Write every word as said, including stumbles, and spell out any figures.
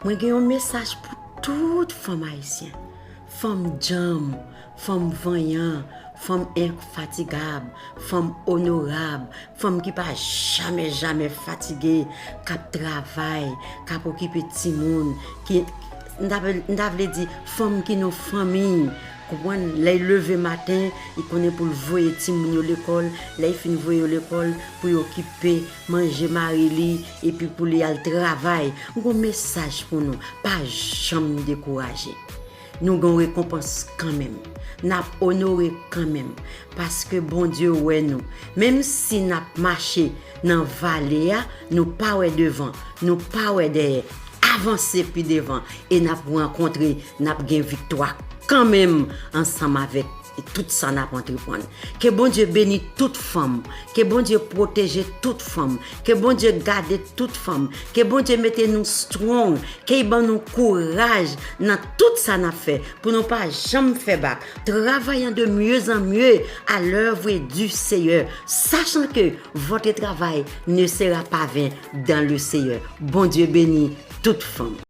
Mwen gen yon mesaj pou tout fanm ayisyen. Fanm djanm, fanm vanyan, fanm enfatigab, fanm onorab, fanm ki pa jamè, jamè fatige, k ap travay, k ap okipe timoun, ki, m ta vle, m ta vle di, fanm ki nan fanmi, konprann, lè l leve maten, li konnen pou l voye timoun yo lekòl, lè l fin voye yo lekòl, pou yo okipe manje mari li, epi pou li al travay. M gon mesaj pou nou, pa janm dekouraje. Nou gon rekonpans kanmenm. N ap onore kanmenm. Paske Bondye wè nou. Menm si n ap mache nan vale a, nou pa wè devan, nou pa wè dèyè. Avanse pi devan e n ap rankontre, n ap gen viktwa kanmenm ansanm avèk tout sa n ap antreprann. Ke Bondye beni tout fanm. Ke Bondye pwoteje tout fanm. Ke Bondye gade tout fanm. Ke Bondye mete nou strong. Ke l ban nou kouraj nan tout sa n ap fè. Pou nou pa janm fè bak. Travaillant de mieux en mieux à l'œuvre du Seigneur. Sachant que votre travail ne sera pas vain dans le Seigneur. Bondye beni tout fanm.